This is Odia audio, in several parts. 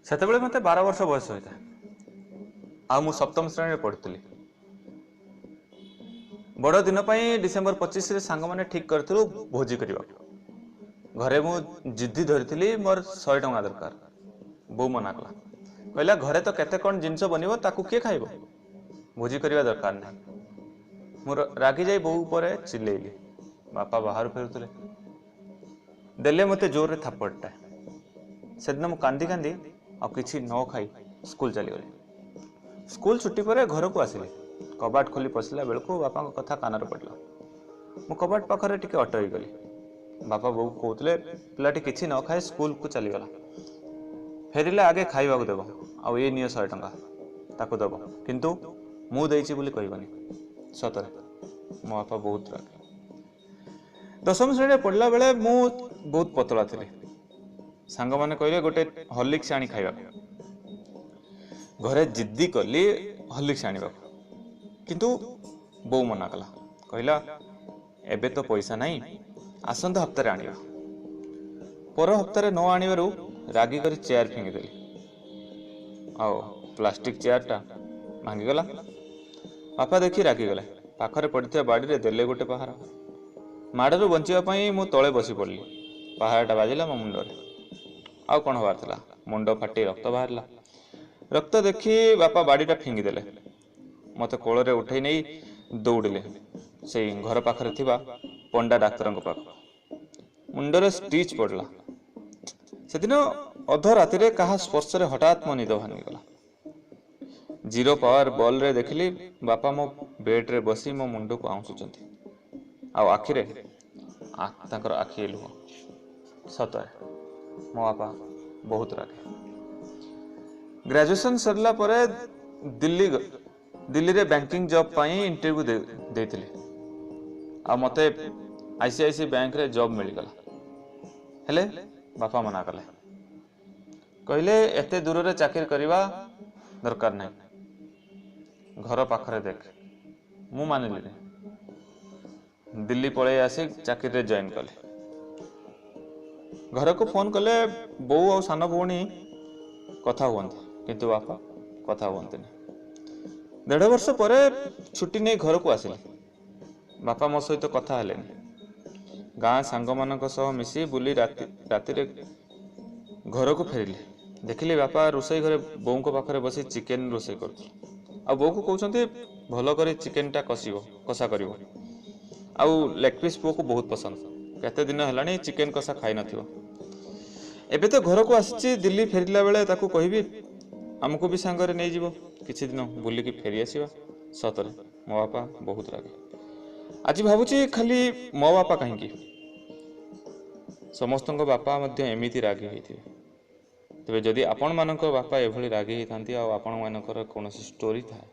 ସେତେବେଳେ ମୋତେ 12 ବର୍ଷ ବୟସ ହୋଇଥାଏ ଆଉ ମୁଁ ସପ୍ତମ ଶ୍ରେଣୀରେ ପଢ଼ୁଥିଲି। ବଡ଼ ଦିନ ପାଇଁ ଡିସେମ୍ବର 25ରେ ସାଙ୍ଗମାନେ ଠିକ୍ କରିଥିଲୁ ଭୋଜି କରିବାକୁ। ଘରେ ମୁଁ ଜିଦ୍ଦି ଧରିଥିଲି ମୋର 100 ଟଙ୍କା ଦରକାର। ବୋଉ ମନା କଲା, କହିଲା ଘରେ ତ କେତେ କ'ଣ ଜିନିଷ ବନିବ, ତାକୁ କିଏ ଖାଇବ, ଭୋଜି କରିବା ଦରକାର ନାହିଁ। ମୁଁ ରାଗି ଯାଇ ବୋଉ ଉପରେ ଚିଲେଇଲି। ବାପା ବାହାରୁ ଫେରୁଥିଲେ, ଦେଲେ ମୋତେ ଜୋରରେ ଥାପଡ଼ଟା। ସେଦିନ ମୁଁ କାନ୍ଦି କାନ୍ଦି ଆଉ କିଛି ନ ଖାଇ ସ୍କୁଲ ଚାଲିଗଲି। ସ୍କୁଲ ଛୁଟି ପରେ ଘରକୁ ଆସିଲି। କବାଟ ଖୋଲି ପଶିଲା ବେଳକୁ ବାପାଙ୍କ କଥା କାନରେ ପଡ଼ିଲା। ମୁଁ କବାଟ ପାଖରେ ଟିକେ ଅଟକି ଗଲି। ବାପା ବୋଉକୁ କହୁଥିଲେ ପିଲାଟି କିଛି ନ ଖାଇ ସ୍କୁଲକୁ ଚାଲିଗଲା, ଫେରିଲେ ଆଗେ ଖାଇବାକୁ ଦେବ, ଆଉ ଏ ନିଅ 100 ଟଙ୍କା ତାକୁ ଦେବ, କିନ୍ତୁ ମୁଁ ଦେଇଛି ବୋଲି କହିବନି। ସତରେ ମୋ ବାପା ବହୁତ ରାଗେ। ଦଶମ ଶ୍ରେଣୀରେ ପଢ଼ିଲା ବେଳେ ମୁଁ ବହୁତ ପତଳା ଥିଲି। ସାଙ୍ଗମାନେ କହିଲେ ଗୋଟେ ହର୍ଲିକ୍ସ ଆଣି ଖାଇବାକୁ। ଘରେ ଜିଦ୍ଦି କଲି ହର୍ଲିକ୍ସ ଆଣିବାକୁ, କିନ୍ତୁ ବୋଉ ମନା କଲା। କହିଲା ଏବେ ତ ପଇସା ନାହିଁ, ଆସନ୍ତା ହପ୍ତାରେ ଆଣିବା। ପର ହପ୍ତାରେ ନ ଆଣିବାରୁ ରାଗି କରି ଚେୟାର ଫିଙ୍ଗିଦେଲି, ଆଉ ପ୍ଲାଷ୍ଟିକ ଚେୟାରଟା ଭାଙ୍ଗିଗଲା। ବାପା ଦେଖି ରାଗିଗଲେ। ପାଖରେ ପଡ଼ିଥିବା ବାଡ଼ିରେ ଦେଲେ ଗୋଟେ ପାହାର। ମାଡ଼ରୁ ବଞ୍ଚିବା ପାଇଁ ମୁଁ ତଳେ ବସି ପଡ଼ିଲି। ପାହାରଟା ବାଜିଲା ମୋ ମୁଣ୍ଡରେ। ଆଉ କ'ଣ ହେବାର ଥିଲା, ମୁଣ୍ଡ ଫାଟି ରକ୍ତ ବାହାରିଲା। ରକ୍ତ ଦେଖି ବାପା ବାଡ଼ିଟା ଫିଙ୍ଗିଦେଲେ। ମୋତେ କୋଳରେ ଉଠେଇ ନେଇ ଦୌଡ଼ିଲେ ସେଇ ଘର ପାଖରେ ଥିବା ପଣ୍ଡା ଡାକ୍ତରଙ୍କ ପାଖକୁ। ମୁଣ୍ଡରେ ଷ୍ଟିଚ୍ ପଡ଼ିଲା। ସେଦିନ ଅଧ ରାତିରେ କାହା ସ୍ପର୍ଶରେ ହଠାତ୍ ମୋ ନିଦ ଭାଙ୍ଗିଗଲା। 0 ପାୱାର ବଲ୍ରେ ଦେଖିଲି ବାପା ମୋ ବେଡ୍ରେ ବସି ମୋ ମୁଣ୍ଡକୁ ଆଉଁସୁଛନ୍ତି, ଆଉ ଆଖିରେ ତାଙ୍କର ଆଖି ଲୁହ। ସତରେ ମୋ ବାପା ବହୁତ ରାଗେ। ଗ୍ରାଜୁଏସନ୍ ସରିଲା ପରେ ଦିଲ୍ଲୀରେ ବ୍ୟାଙ୍କିଂ ଜବ୍ ପାଇଁ ଇଣ୍ଟରଭ୍ୟୁ ଦେଇଥିଲି, ଆଉ ମୋତେ ICICI ବ୍ୟାଙ୍କରେ ଜବ୍ ମିଳିଗଲା। ହେଲେ ବାପା ମନା କଲେ, କହିଲେ ଏତେ ଦୂରରେ ଚାକିରି କରିବା ଦରକାର ନାହିଁ, ଘର ପାଖରେ ଦେଖ। ମୁଁ ମାନିଲିନି, ଦିଲ୍ଲୀ ପଳେଇ ଆସି ଚାକିରିରେ ଜଏନ୍ କଲି। ଘରକୁ ଫୋନ୍ କଲେ ବୋଉ ଆଉ ସାନ ଭଉଣୀ କଥା ହୁଅନ୍ତି, କିନ୍ତୁ ବାପା କଥା ହୁଅନ୍ତିନି। 1.5 ବର୍ଷ ପରେ ଛୁଟି ନେଇ ଘରକୁ ଆସିଲି। ବାପା ମୋ ସହିତ କଥା ହେଲେନି। ଗାଁ ସାଙ୍ଗମାନଙ୍କ ସହ ମିଶି ବୁଲି ରାତିରେ ଘରକୁ ଫେରିଲି। ଦେଖିଲି ବାପା ରୋଷେଇ ଘରେ ବୋଉଙ୍କ ପାଖରେ ବସି ଚିକେନ ରୋଷେଇ କରୁଥିଲେ, ଆଉ ବୋଉକୁ କହୁଛନ୍ତି ଭଲ କରି ଚିକେନଟା କଷା କରିବ, ଆଉ ଲେଗ୍ ପିସ୍ ପୁଅକୁ ବହୁତ ପସନ୍ଦ, କେତେ ଦିନ ହେଲାଣି ଚିକେନ କଷା ଖାଇନଥିବ। ଏବେ ତ ଘରକୁ ଆସିଛି, ଦିଲ୍ଲୀ ଫେରିଲା ବେଳେ ତାକୁ କହିବି ଆମକୁ ବି ସାଙ୍ଗରେ ନେଇଯିବ, କିଛି ଦିନ ବୁଲିକି ଫେରି ଆସିବା। ସତରେ ମୋ ବାପା ବହୁତ ରାଗେ। ଆଜି ଭାବୁଛି ଖାଲି ମୋ ବାପା କାହିଁକି, ସମସ୍ତଙ୍କ ବାପା ମଧ୍ୟ ଏମିତି ରାଗି ହୋଇଥିବେ। ତେବେ ଯଦି ଆପଣମାନଙ୍କ ବାପା ଏଭଳି ରାଗି ହେଇଥାନ୍ତି ଆଉ ଆପଣମାନଙ୍କର କୌଣସି ଷ୍ଟୋରି ଥାଏ,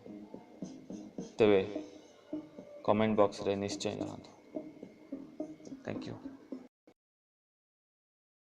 ତେବେ କମେଣ୍ଟ ବକ୍ସରେ ନିଶ୍ଚୟ ଜଣାନ୍ତୁ। Thank you.